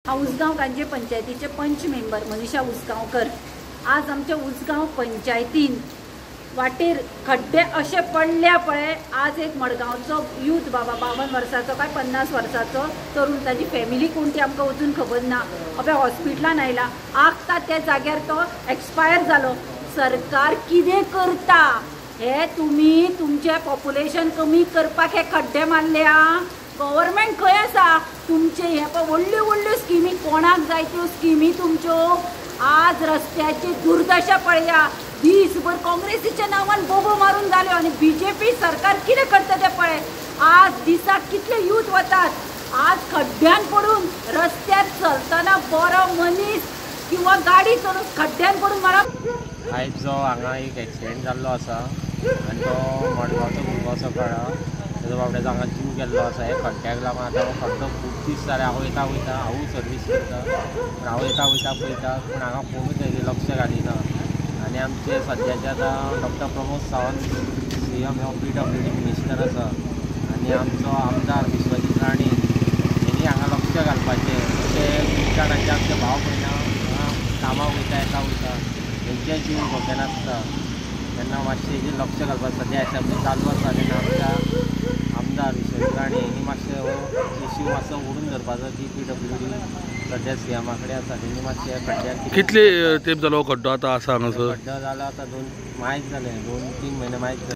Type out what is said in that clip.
हांव उसगांव कांजे पंचायतीचे पंच मेंबर मनीषा उसगांवकर। आज आमच्या उसगांव पंचायतीन वाटेर खड्डे अशे पडल्या पळय। आज एक मडगांवचो यूथ बाबा 52 वर्साचो काय 50 वर्साचो तरुण, ताजी फॅमिली कोण ती आमकां अजून खबर ना, अबे हॉस्पिटलान आयला, आखता त्या जाग्यार तो एक्सपायर जालो। सरकार कितें करता हे तुमी तुमचें पॉप्युलेशन कमी करपाक हे खड्डे मारल्या। गव्हर्मेंट खंय आसा तुमचे? हे पळय व्हडल्यो व्हडल्यो स्किमी, कोणाक जाय त्यो स्किमी तुमच्यो। आज रस्त्याची दुर्दशा पळया, दीसभर काँग्रेसीच्या नांवान बोबो मारून जाल्यो आनी बीजेपी सरकार कितें करता तें पळय। आज दिसाक कितले यूथ वतात, आज खड्ड्यान पडून रस्त्यार चलतना बरो मनीस किंवा गाडी चलोवन खड्ड्यान पडून मारा। आयज जो हांगा एक एक्सिडेंट जाल्लो आसा आनी तो मडगांवचो भुरगो असो कळ्ळा, तेजो बाबड्याचो हांगा जीव गेल्लो आसा हे खड्ड्याक लागून। आतां हो खड्डो खूब दीस जाले, हांव येता वयता, हांवूय सर्वीस करता, पूण हांव येता वयता पळयता, पूण हांगा कोणूच हेजेर लक्ष घालिना। आनी आमचे सद्याचे आतां डॉक्टर प्रमोद सावंत CM हो PWD minister आसा आनी आमचो आमदार विश्वजीत राणे हेणी हांगा लक्ष घालपाचें। अशें खूब जाणांचे आमचे भाव भयणां हांगा कामाक वयता येता वयता तेंचे जीव धोक्यान आसता, तेन्ना मातशें हेजेर लक्ष घालपाक। सद्या एसेंब्ली चालू आसा तेन्ना आमच्या आमदार विश्वजीत राणे हेणी मातशें हो इश्यू मातसो ओडून धरपाचो जी PWD सद्या CMA कडेन आसा, तेणी मातशें खड्ड्यार। कितले तेंप जालो खड्डो आतां आसा हांगासर? खड्डो जालो आतां 2 मायज जाले, 2-3 म्हयने मायज जाले।